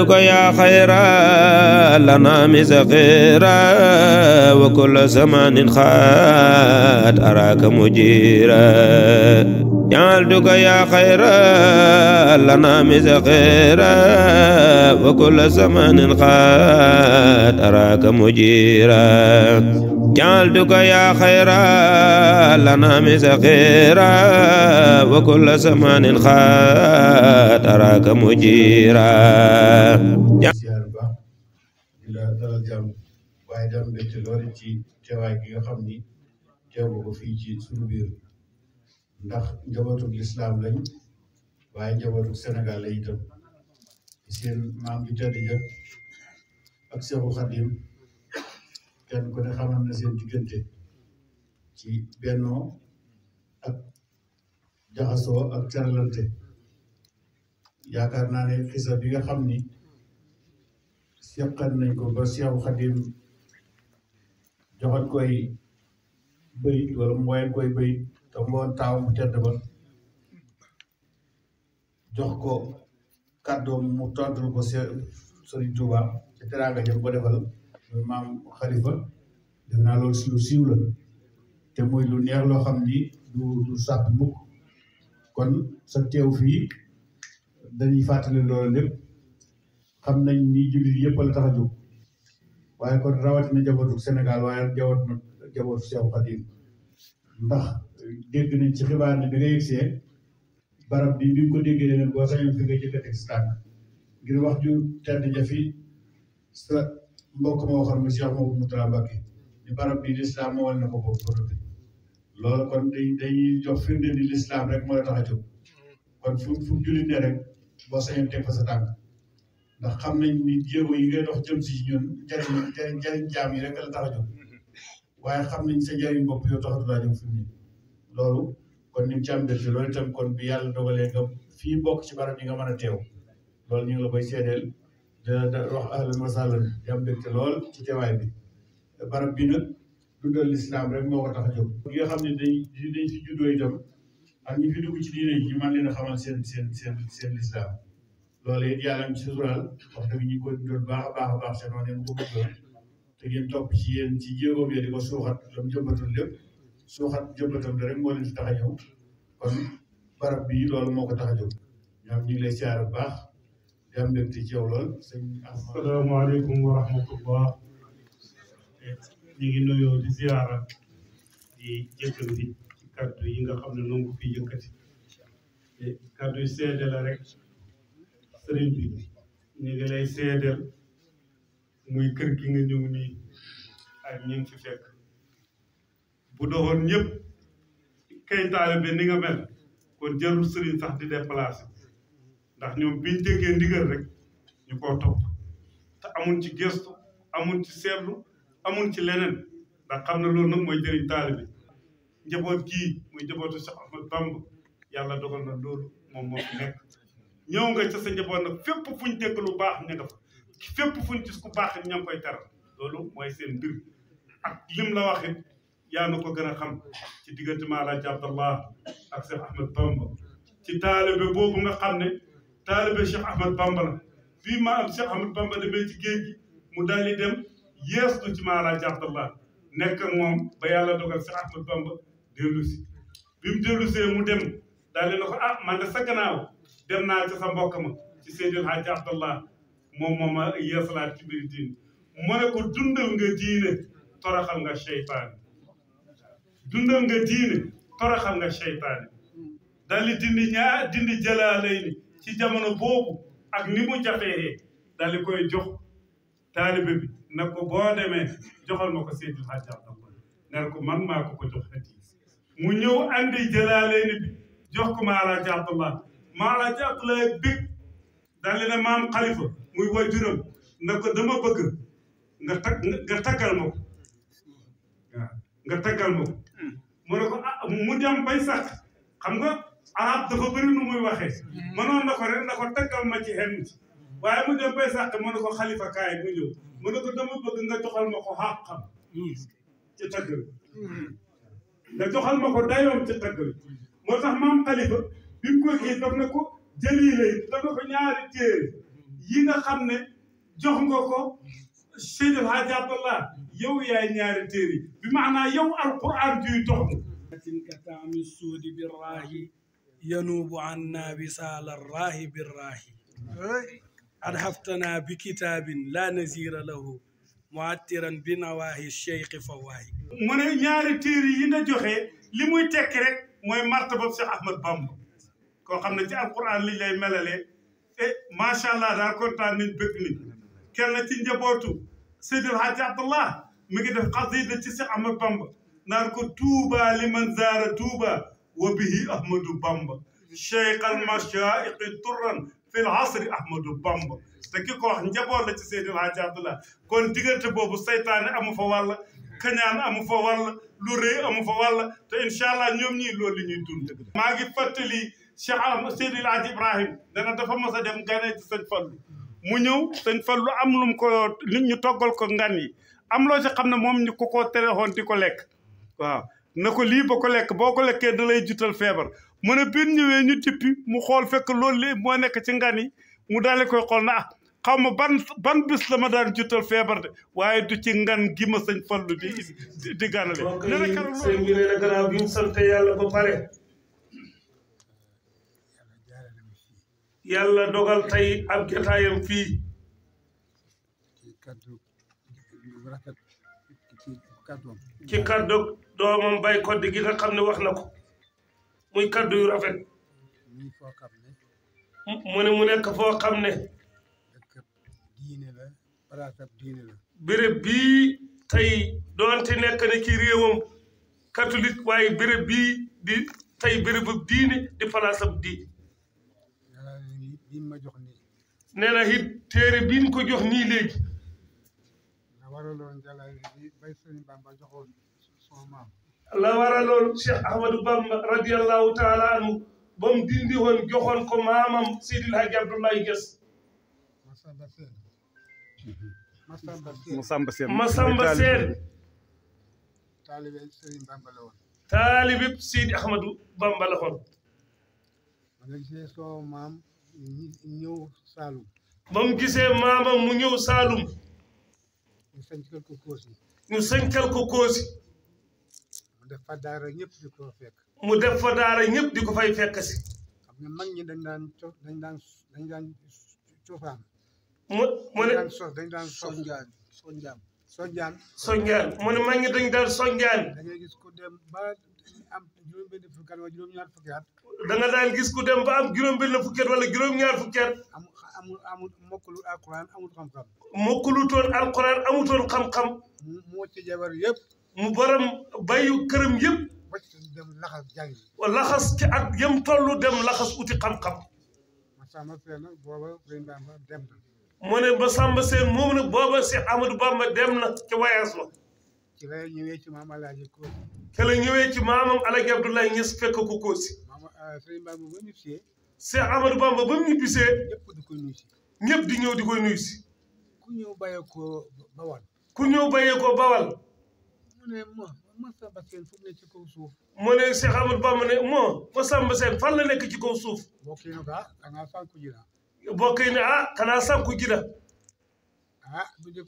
جعلتك يا خير الأنام سخيرا وكل زمان خات أراك مجيرا جعلتك يا خير الأنام سخيرا وكل زمان خات أراك مجيرا جعلتك يا خير الأنام سخيرا وكل زمان خات أراك مجيرا siyaar bu baax di la dalal jàmm waaye dam mbégte loolu ci teewaay gi nga xam ni teew nga ko fii ci suñu biir ndax njabootug lislaam lañ waaye njabootug Sénégal la itam seen maam ju tedd ja ak Seexu Xadim kenn ku ne xamal na seen diggante ci bennoo ak jaxasoo ak teralante yaakaar naa ne xisa bi nga xam ni seqal nañ ko ba Seexu Xadim joxoon koy bëyit wala mu woyoon koy bëyit te mu woon taaw mu tedd ba jox ko kàddoom mu tontul ko Sëriñ Tuuba ci teraanga jëm ko defal muy maam Xalifa def naa loolu si lu siiw la te muy lu neex loo xam ni du sàpp mukk kon sa teew fii dañuy fàttali loolu lépp xam nañ ni jullit yëpp la tax a jóg waaye kon rawatina njabootu Sénégal waaye njabootu Seexu Xadim ndax dégg nañ ci xibaar ne da ngay yegsee barab bi bi ko déggee ne leen boo sañoon fi nga jëkk a teg si tànk ngir wax ju tedd jafi sa mbokk ma waxoon mu Cheikh Mouhamadou Mourtada Mbacké ni barab bi lislaam moo wal na ko boobu proté loolu kon dañuy jox firnde ni lislaam rek moo la tax a jóg kon fu jullit ne rek boo sañoon teg fa sa tànk ndax xam nañ ni jéego yi ngay dox jëm si ñun jariñ jaam yi rek la tax a jóg waaye xam nañ sa njariñ bopp yow taxatu laa jóg fi mu ne loolu kon ni mu ci am mbégte loolu itam kon bi yàlla dogalee nga fii bokk ci barab yi nga mën a teew loolu ñu ngi la koy seedeel da wax ahlan wa sahlan di am mbégte lool ci teewaay bi barab bi nag dundal lislaam rek moo ko tax a jóg ñi nga xam ne dañ fi juddoo itam ak ñi fi dugg ci diine yi man leen a xamal seen lislaam loolu it yàlla ñu suturaal wax dëgg ñu ko doon baax a baax seen wax neen ko bëggoon te ngeen topp ci yéen ci jéegoom yi di ko suuxat lam jëmbatul lépp suuxat jëmbatam rek moo leen fi tax a ñëw kon barab bi loolu moo ko tax a jóg ñoom ñu ngi lay siyaar bu baax di am mbégte ci yow lool sëñ asalaamaaleykum wa rahmatullah ñu ngi nuyoo di ziyaara di jëkkël bi ci kaddu yi nga xam ne noonu ko fi yëkkati te kaddu yi seede la rek sëriñ bi ñu ngi lay seedeel muy kër gi nga ñëw nii ak ñi ngi fi fekk bu doxoon ñëpp kay taalibe ni nga mel kon jarul sëriñ sax di déplacé ndax ñoom biñ déggee ndigal rek ñu koo topp te amul ci gestu amul ci seetlu amul ci leneen ndax xam na loolu nag mooy jëriñ taalibe njaboot gii muy njabootu Cheikh Ahmad Bamba yàlla dogal na loolu moom moo fi nekk ñëw nga ca sa njaboot nag fépp fuñ dégg lu baax ña nga fa fépp fuñ gis ku baax ña ngi koy teral loolu mooy seen mbir ak lim la wax it yaa na ko gën a xam ci diggante Alaaji Abdallah ak Cheikh Ahmad Bamba ci taalibe boobu nga xam ne taalibe Cheikh Ahmad Bamba la fii ma am Cheikh Ahmad Bamba demee ci géej gi mu daal di dem yeestu ci Alaaji Abdallah nekk ak moom ba yàlla dogal Cheikh Ahmad Bamba dellu si bi mu dellu see mu dem daal di ne ko ah man de sa gannaaw dem naa ci sa mbokk ma ci Seydil Hadji Abdallah moom moo ma yeesalaat ci biir diine mu ne ko dundal nga diine toroxal nga seytaane dundal nga diine toroxal nga seytaane daal di dindi jalaalayni ci jamono boobu ak ni mu jafee daal di koy jox taalibe bi nag ko boo demee joxal ma ko Seydil Hadji Abdallah ne ko man maa ko jox hadiya mu ñëw andi jalaalayni bi jox ko Alaaji Abdallah Alaaji Abdallah bég daal di ne maam Xalifa muy waajuram na ko dama bëgg nga taggal ma ko waaw nga taggal ma ko mu ne ko ah mu dem bay sax xam nga arab dafa bëri nu muy waxee mënoon na ko rek na ko taggal ma ci xen waaye mu dem bay sax mu ne ko Xalifa kaay mu ñëw mu ne ko dama bëgg nga joxal ma ko xàqam ci taggal nga joxal ma ko dayoom ci taggal moo tax maam Xalifa bi mu ko kii daf ne ko jëlii lay daf ne ko ñaari téere yi nga xam ne jox nga ko Seydi El Hadji Abdallah yow yaay ñaari téere bi maanaa yow alquran juy dox كطعم السود بالراهي ينوب عنا وصال الراه بالراهي أرهفتنا بكتاب لا نزير له معترا بنواهي الشيخ فواهي mu ne ñaari téere yi nga joxe li muy tekki rek mooy martaba Cheikh Ahmad Bamba koo xam ne ci alquran liñ lay melalee macha allah daal kontaan nañ bëgg ni kenn ci njabootu Seydi El Hadji Abdallah mi ngi def xasida ci Cheikh Ahmad Bamba naan ko tuuba liman zaara tuuba wa bihi Ahmadou Bamba cheikh al mashaiqi turran fil asri Ahmadou Bamba te ki ko wax njaboot la ci Seydi El Hadji Abdallah kon diggante boobu saytaane amu fa wàll kañaan amu fa wàll lu rëy amu fa wàll te incha allah ñoom ñii loolu li ñuy dund maa ngi fàttali Cheikh Seydi El Hadji Ibrahim dana dafa mos a dem gane ci sëñ Fallu mu ñëw sëñ Fallu am lu mu ko nit ñu toggal ko ngan yi am loo ci xam ne moom ñu ko téléphone di ko lekk waaw na ko lii ba ko lekk boo ko lekkee da lay jutal feebar mu ne biir ñëwee ñu tippi mu xool fekk loolu li moo nekk ci ngan yi mu daal koy xool na xaw ma ban bis la ma daan jutal feebar de waaye du ci ngan gi ma sëñ Fallu di ganale sëñ bi nee na gannaaw bi ñu sant yàlla ba pare yàlla dogal tey ab jotaayam fii ci kaddu doomam bay koddi gi nga xam ne wax na ko muy kaddu yu rafet mu ne mu nekk foo xam ne béréb bii tey doonte nekk ne ci réewam catholique waaye béréb bii di tey bérébu diine di palaasam diine nee na it téere biñ ko jox nii léegi la waraloon Cheikh Ahmadou Bamba radiyallahu taala anhu ba mu dindi woon joxoon ko maamam Seydi El Hadji Abdoulaye Niass Masamba Seen taalibe Seydi Ahmadou Bamba la woon ba mu gisee maamam mu ñëw Saalum ñu sañcal ko Koosi mu def fa daara ñëpp di ko fay fekk si xam nga mag ñi dañ daan cosaan mu ne dañ daan sonjaan mu ne mag ñi dañ daan sonjaan da ngay gis ku dem ba am juróom-benn fukki at wala juróom-ñaar fukki at da nga daan gis ku dem ba am juróom-benn fukki at wala juróom-ñaar fukki at amul mokkulu alquran amul xam-xam mokkulutoon alquran amutoon xam-xam mu wacc jabar yëpp mu borom bayu këram yëpp wacc dem laxas jàngi laxas ci at yëm tollu dem laxas uti xam-xam Masamba Seen nag booba Sëriñ Bamba dem na mu ne Masamba Seen moom nag booba Cheikh Ahmadou Bamba dem na ci voyage ba ci la ñëwee ci maam Alaaji Koosi ci la ñëwee ci maamam Alaaji Abdoulaye Niass fekk ko Koosi Sëriñ Bamba ba ñibbisee Cheikh Ahmadou Bamba ba mu ñibbisee ñëpp di koy nuyu si ñëpp di ñëw di koy nuyu si ku ñëw bàyyee ko Bawal mu ne Masamba Seen fu mu ne ci kaw suuf mu ne Cheikh Ahmadou Bamba ne Masamba Seen fan la nekk ci kaw suuf bokk yi ne ko xanaa sànku ji la bokk yi ne xanaa sànku ji la di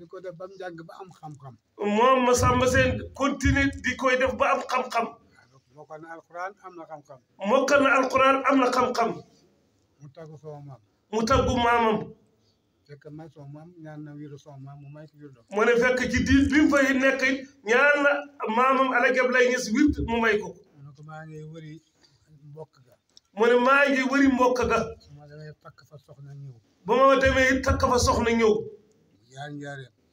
ko def ba mu jàng ba am xam-xam moom Masamba Seen continue di koy def ba am xam-xam mokkal na alquran am na xam-xam mu tàggu sama maam mu tàggu maamam fekk may sama maam ñaan na wiiru sama maam mu may ko wirdo mu ne fekk ci diir bi mu fay nekk ñaan na maamam Alaaji Abdoulaye Niass wird mu may ko mu ne ko maa ngi wëri mbokk ga mu ne maa ngi wëri mbokk ga su ma demee takk fa soxna ñëw ba ma demee takk fa soxna ñëw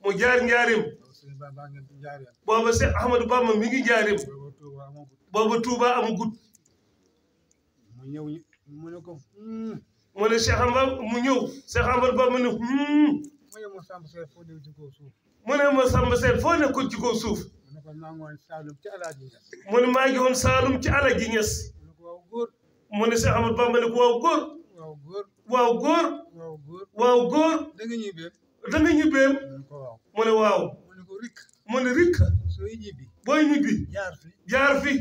mu jaar njaareem booba Cheikh Ahmadou Bamba mi ngi njaareem booba Touba amagut mu ñëw mu ne ko mu ne Cheikh Ahmadou mu ñëw Cheikh Ahmadou Bamba ne mu ne Masamba Seen foo nekk ci kaw suuf mu ne Masamba Seen foo nekkoon ci kaw suuf mu ne ko maa ngi woon Saalum ci Alaaji Ñas mu ne maa ngi woon Saalum ci Alaaji Ñas mu ne ko waaw góor mu ne Cheikh Ahmadou Bamba ne ko waaw góor waaw góor da nga ñibbeem mu ne waaw mu ne rik booy ñibbi jaar fi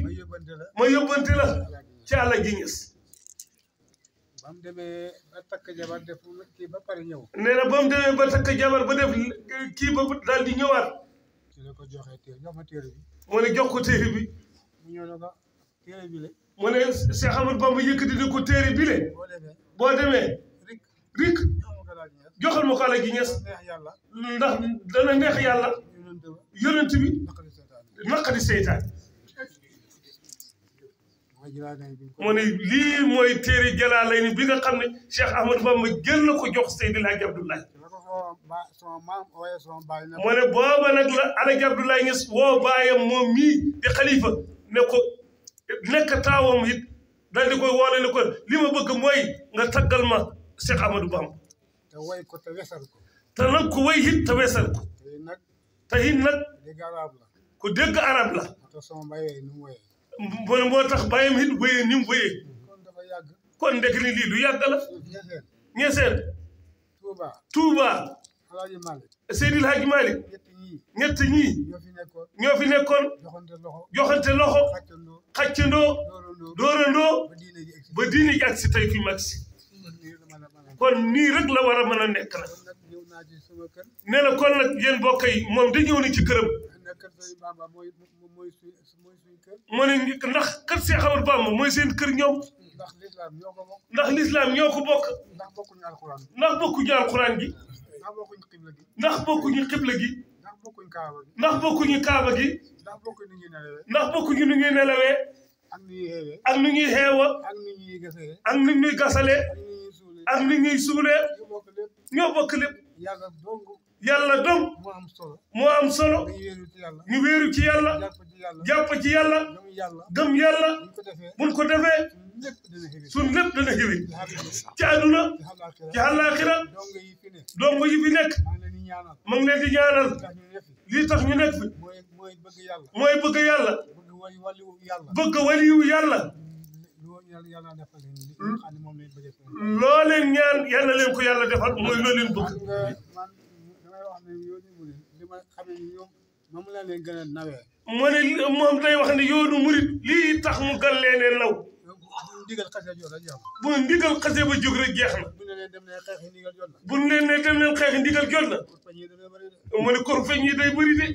ma yóbbante la ci Alaaji Ñas ba mu demee ba takk jabar def kii ba pare ñëw. nee na ba mu demee ba takk jabar ba def kii ba daal di ñëwaat. ci la ko joxee téere jox ma téere bi. mu ne jox ko téere bi. mu ñëw na ko téere bi le. mu ne Cheikh Ahmadou Bamba yëkkati ne ko téere bi le. boo demee. rik joxal ma ko Alaaji Ñas ndax dana neex yàlla yonent bi naqadi seytaan mu ne lii mooy téere Jalaalayni bi nga xam ne Cheikh Ahmadou Bamba jël na ko jox Seydi El Hadji Abdoulaye mu ne booba nag la Alaaji Abdoulaye Ñas woo baayam moom mii di xalifa ne ko nekk taawam it daal di koy woole ne ko li ma bëgg mooy nga taggal ma Cheikh Ahmadou Bamba te way ko te wesal ko te nag ku way it te wesal ko te it nag dégg arab la ku dégg arab la te sama bayee ni mu wayee moo tax bàyyam it wéyee ni mu wéyee kon dafa yàgg kon ndek ni lii du yàgg la ñeseen Touba Alaaji Malick Seydil Hadji Malick ñett ñii ñoo fi nekkoon joxante loxo xàccandoo dóorandoo ba diine ji ak si tey fi mag si kon nii rek la war a mën a nekk nag nee na kon nag yéen mbokk yi moom da ñëw ni ci këram mu ne ndax kër Cheikh Ahmadou Bamba mooy seen kër ñoom ndax lislaam ñoo ko bokk ndax bokkuñu alxuraan gi ndax bokkuñu xibla gi ndax bokkuñu kaaba gi ndax bokkuñu nu ñuy nelawee ak nu ñuy xeewa ak nu ñuy gasale ak nu ñuy suulee ñoo bokk lépp yàlla dong moo am solo ñu wéeru ci yàlla jàpp ci yàlla gëm yàlla buñ ko defee suñ lépp dana xewi ci àdduna ci àllaaxira dong yi fi nekk ma ngi leen di ñaanal lii tax ñu nekk fi mooy bëgg yàlla bëgg waliyu yàlla loo leen ñaan yàlla leen ko yàlla defal mooy loo leen bëgg mu ne moom day wax ne yoonu murit lii tax mu gën leen naw bu ndigal xase ba jóg rek jeex na bu leen ne dem leen xeexi ndigal jot na mu ne kor feñ yi day bëri de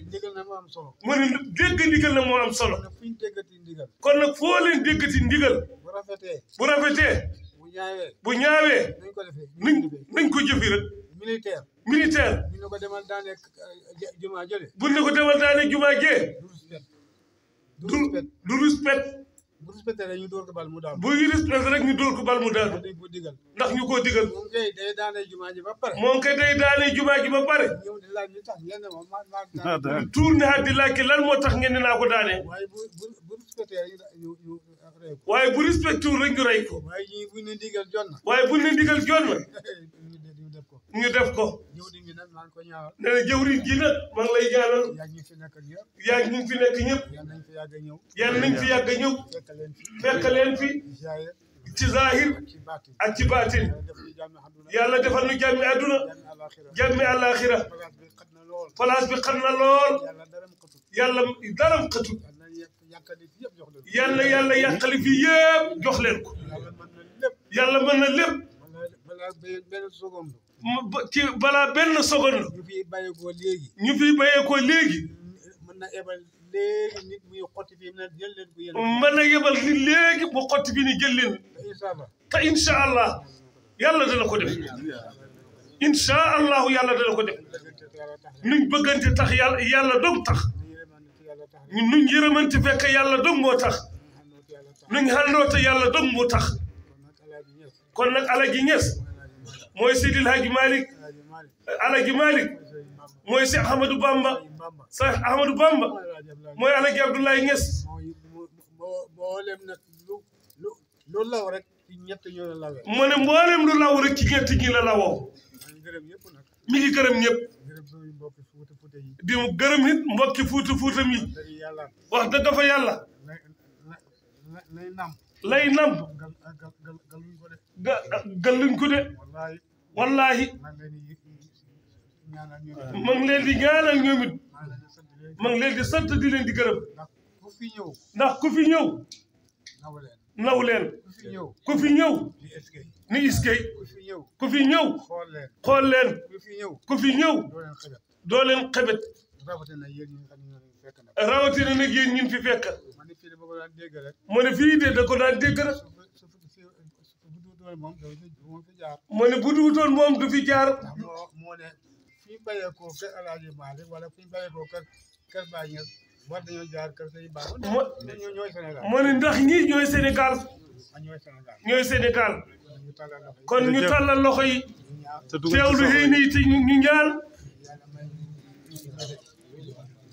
mu ne dégg ndigal na moo am solo kon nag foo leen déggati ndigal bu rafetee bu ñaawee nañ ko jëfi rek militaire bu ne ko demal daane jumaa jee du respect bu respecté rek ñu dóor ko bal mu daanu. bu respecté rek ñu dóor ko bal mu daanu. ndax ñu koo digal. moom kay day daane jumaa ji ba pare. moom kay day daane jumaa ji ba pare. ñëw di laaj li tax ngeen ne ma tuur ne di laaj lan moo tax ngeen ne naa ko daane. waaye bu respecté rek ñu rey ko. waaye bu respecté wul rek ñu rey ko. waaye ñii buñ ne ndigal jot na. waaye buñ ne ndigal jot na. ñu def ko. jëwriñ gi nag maa ngi ko ñaanal. nee na jëwriñ gi nag maa ngi lay ñaanal. yaa ngi fi nekk ñëpp. yaa ngi fi nekk ñëpp. yal nañ fi yàgg a ñëw. yal nañ fi yàgg a ñëw. fekk leen fi. ci zahir ak ci baatin. yàlla defal nu jàmmi àdduna. jàmmi àllaaxira. place bi xat na lool. yàlla daram xatu. yàlla yàqali fi yëpp jox leen ko. yàlla mën na lépp. ci balaa benn seconde. ñu fi bàyyeekoo léegi. ñu fi bàyyeekoo léegi. mën na ebal léegi nit muy xotti fii na jël leen ko yéen. mën na yebal ni léegi bu xotti bi ni jël leen. te incha allah yàlla dana ko def. incha allahu yàlla dana ko def. nuñ bëggante tax yàlla dong tax. nuñ yërëmante fekk yàlla dong moo tax. nuñ xàlloote yàlla dong moo tax. kon nag Alaaji Ñas mooy Seydil Hadji Malick Alaaji Malick mooy Cheikh Ahmadou Bamba Cheikh Ahmadou Bamba mooy Alaaji Abdoulaye Niass. mboolem nag lu law rek ci ñett ñoo la lawee. mu ne mboolem lu law rek ci ñett ñi la lawoo. mi ngi gërëm ñëpp. di mu gërëm it mbokki fuuta mi. wax dëgg fa yàlla. lay nam galluñ ko de wallahi ma ngi leen di ñaanal ñoom it ma ngi leen di sant di leen di gërëm ndax ku fi ñëw naw leen ku fi ñëw ni iskay ku fi ñëw xool leen ku fi ñëw doo leen xebet rawatina nag yéen ñin fi fekk mu ne fii de da ko daan dégg rek mu ne bu duutoon moom du fi jaar moo ne fi ñu bàyyeekoo kër Alaaji Maalik wala fi ñu bàyyeekoo kër Baay Ñas war nañoo jaar kër Sëñ Ba ñooy Sénégal mu ne ndax ñii ñooy Sénégal ñooy Sénégal kon ñu tàllal loxo yi teewlu xëy na it ñu ñaan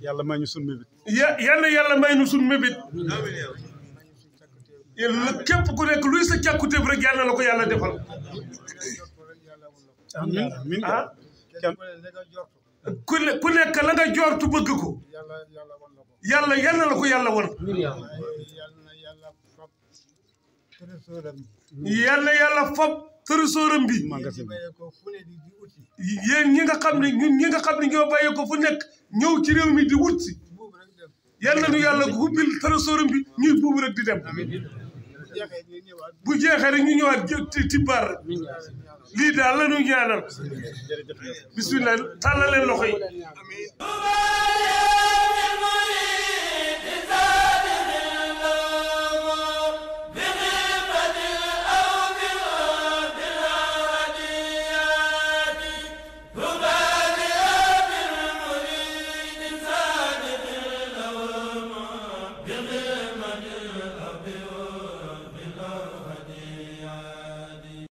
yàlla may ñu sun mébét yàlla may ñu sun mébét képp ku nekk luy sa càkkutéef rek yàlla la ko yàlla defal amiin ku nekk la nga jortu bëgg ko yàlla la ko yàlla won yàlla fab trésor bi yéen ñi nga xam ne ñoo bàyyee ko fu nekk ñëw ci réew mi di wut si yàlla nu yàlla ubbil trésor bi ñuy buub rek di dem bu jeexee rek ñu ñëwaat ci bar lii daal la ñu ñaanal bismillah tàllal leen loxo yi